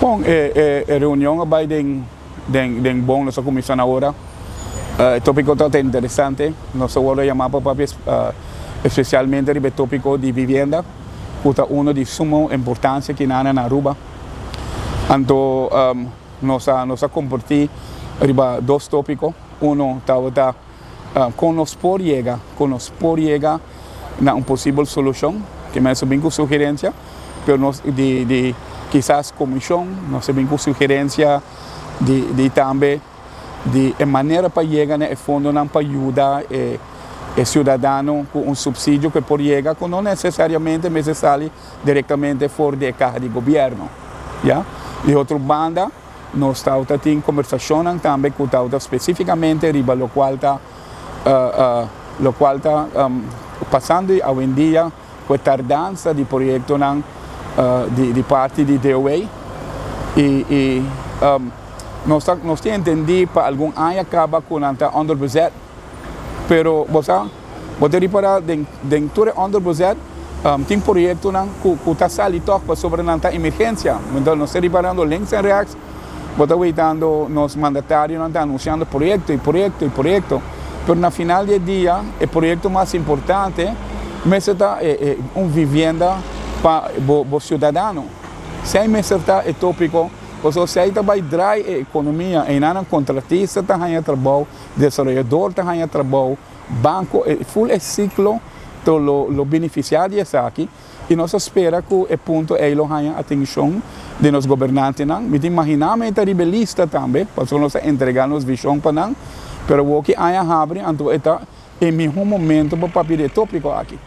Bon, e e reunion a bai den den den bon, nos a kuminsá na ora. E tópiko tabata interesante, nos a wòrdu yamá pa papia espesialmente riba e tópiko di vivienda ku ta uno di sumo importansia kinan na Aruba. Anto nos a nos a kompartí riba dos tópiko, uno tabata kon nos por yega, kon nos por yega na un posibel solushon, ke mester bin ku sugerensia, pero nos di di kisas komishon nos a bin ku sugerensia di di tambe di e manera pa yega na e fondonan pa yuda e e siudadano ku un supsidio ku e por yega ku no nesesariamente mester sali direktamente for di e kaha di gobièrnu, ya. Di otro banda nos tawata tin kombersashonnan tambe ku tawata spesífikamente riba lokual ta lokual ta pasando awendia ku e tardansa di proyektonan di parti di DOA i nos ta nos tin entendí pa algun aña kaba ku nan ta onderbezet pero bo sa bo ta ripará den den tur e onderbezet tin proyektonan ku ku ta sali tòg pasobra nan ta emergensia enton nos ta riparando links en rechts bo ta weitando nos mandatarionan ta anunsiando proyekto i proyekto i proyekto pero na final di e dia e proyekto mas importante mester ta un vivienda pa bo bo siudadano. Esei mester ta e tópiko pasobra esei ta bai drai e ekonomia einan kontratista ta haña trabou, desaroyador ta haña trabou, banko e ful e siklo to lo lo benefisiá di esaki. I nos a spera ku e punto ei lo haña atenshon di nos gobernantenan. Mi ta imaginá mi ta riba e lista tambe, pasobra nos a entregá nos vishon pa nan. Pero awor ki aña habri, anto e ta e mihó momento pa papia di e tópiko aki.